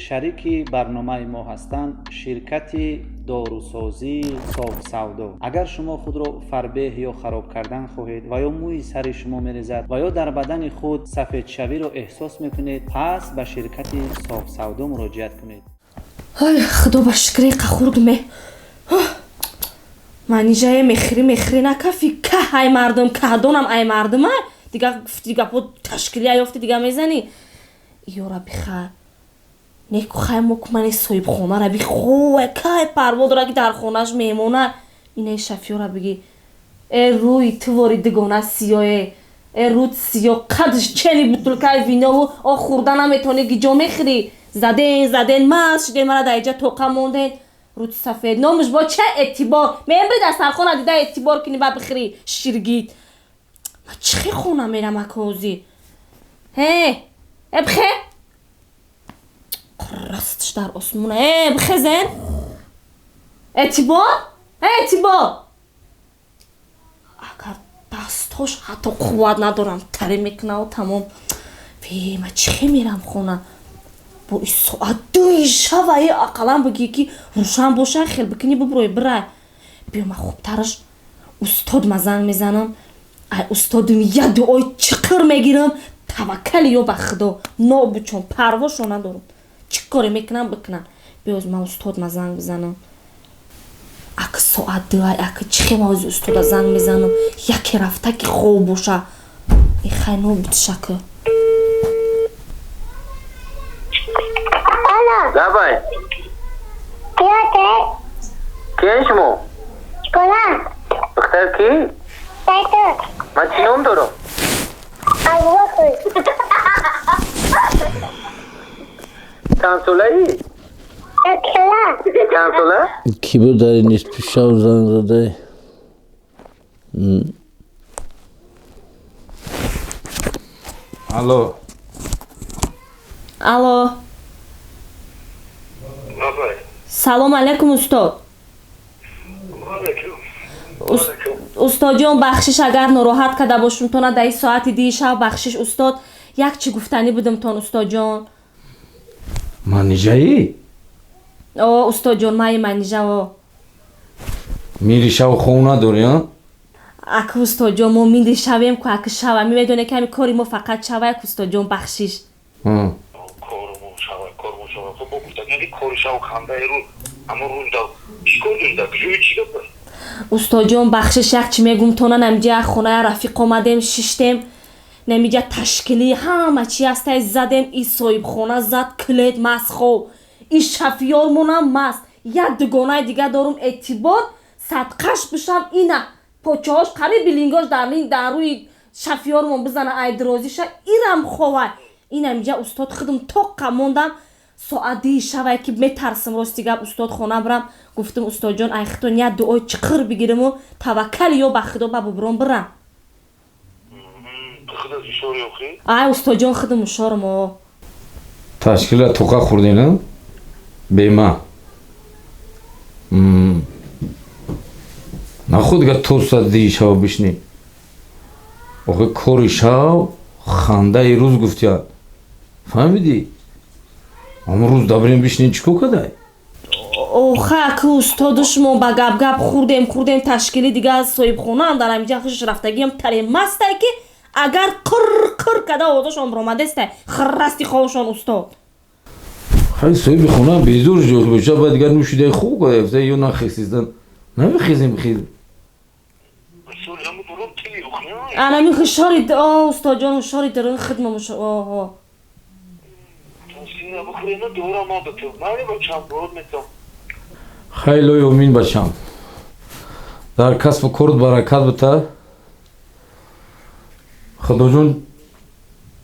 Шарики барномаи мо ҳастанд ширкати дорусозии Софсавдо. Агар шумо худро фарбеҳ ё хароб кардан хоҳед ва ё мӯи сари шумо мерезад ва ё дар бадани худ сафедшавиро эҳсос мекунед, пас ба ширкати Софсавдо муроҷиат кунед. Ой, худо ба шукре, қахурдме. Манижае мехӯрӣ, мехӯрӣ, накафи каҳ ай мардум, каҳдонам ай мардума. Дига гуфти гапо ташкилия ёфти, дига мезанӣ. Ёра биха неку хай, мо кумани соҳибхонара бихо, кай парво дора, ки дар хонаш меҳмона. Инаи шафёра биги, э рӯи тувори дугона сиёе, э рӯд сиё, қадш чени бутулкаи винову о хӯрда наметавонӣ, гиҷо мехӯрӣ? Заден, заден, маст шуден, мара дар иҷа тоқа монден. Рӯди сафед номаш бо ча эътибор мембри, дастархона дида эътибор кунӣ ба бихӯрӣ. Ширгит, ма чӣ хона мерам акози? Ҳе, э бихе, растш дар осмона. Э бихезен, эътибор, э эътибор. Агар дастҳош ҳатто қувват надорам, таре мекунаву тамом. Ве, ма чӣ хе мерам хона бо и соат 2-и шаваи? Ақаллан бигӣ, ки рӯшан боша, хел бикунӣ, бубурой, бирай. Биё, ма хубтараш устод ма занг мезанам. Ай устодум я дуои чиқир мегирам. Таваккали ё ба худо нобучон, парвошо надорам, чӣ коре мекунам, бикунам. Биёз, ма устод ма занг бизанам. Ака, соат 2-ай, ака, чӣ хе ма ози устода занг мезанам? Яке рафта, ки хоб боша, ихай нобудшака. Давай. Кияи шумо? Духтар ки? Ман чӣ ном дорам? Чанд солаӣ? Чанд сола? Кӣ буд дар ин нисфи шав занг задай? Алло. Алло, салом алейкум, устод. Устодҷон, бахшиш, агар нороҳат карда бошумтона дар ин соати 2-и шав, бахшиш, устод. Як чӣ гуфтанӣ будумтон, устодҷон. Манижаӣ? О, устодҷон, маи Манижа, о. Мири шав хов надорӣ, а? Ака, устодҷон, мо мири шавем ку, ака, шава мемедоне, ки ҳами кори мо фақат шаваяк, устодҷон, бахшиш. Устодҷон, бахшиш, як чӣ мегум тона. Намиҷа як хоная рафиқ омадем, шиштем, намиҷа ташкилӣ ҳама чи ҳастай, задем. И соҳибхона зад килет, маст хов, и шафиёрмонам маст. Як дугонаи дига дорум, эътибор, садқаш бишам, ина почаҳош қариби лингош дар дар рӯи шафиёрмон бизана, айдрозиша ирам ховай. Инамиҷа, устод, худум тоққа мондам. Соат 2-и шавай, ки метарсам, рости гап, устод, хона бирам. Гуфтум, устодҷон, ай худтон як дуои чиқир бигириму таваккали ё ба худо ба бубурон бирам. Ай, устодҷон, худум ушорам, о. Ташкила тоқа хӯрдена? Бема. Нахуд га то соат 2-и шав бишнӣ. Охи, кори шав хандаи рӯз гуфтия. Фаҳмидӣ? Ҳамон рӯз дабрем бишнӣ, чӣ кор кадай? Оха, ака, устоду шумо ба гап-гап хӯрдем, хӯрдем, ташкили дига соҳибхонаам дар ҳамиҷа хушш рафтагиам, таре мастай, ки агар қир қир када овозашон баромадестай, хиррасти ховшон, устод. Хай, соҳиби хона безор ҷо боша, баъд дигар нӯшидаи хуб када, ё нахестиздан. Намехезем, хез. Анами ҳушори, о, устодҷон, ҳушори дарун хидмам, оҳо. Хай, лои умин, бачам. Дар касбу корут баракат бита. Худоҷон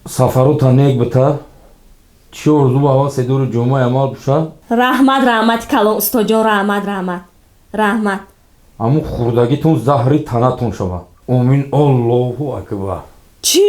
сафарота нек бита. Чӣ орзу ба ҳавасе дори, ҷомаи амал пӯша. Раҳмат, раҳмати калон, устодҷон, раҳмат, раҳмат, раҳмат. Ҳамун хурдагитон заҳри танатон шавад. Омин, Аллоҳу акбар. Чӣ?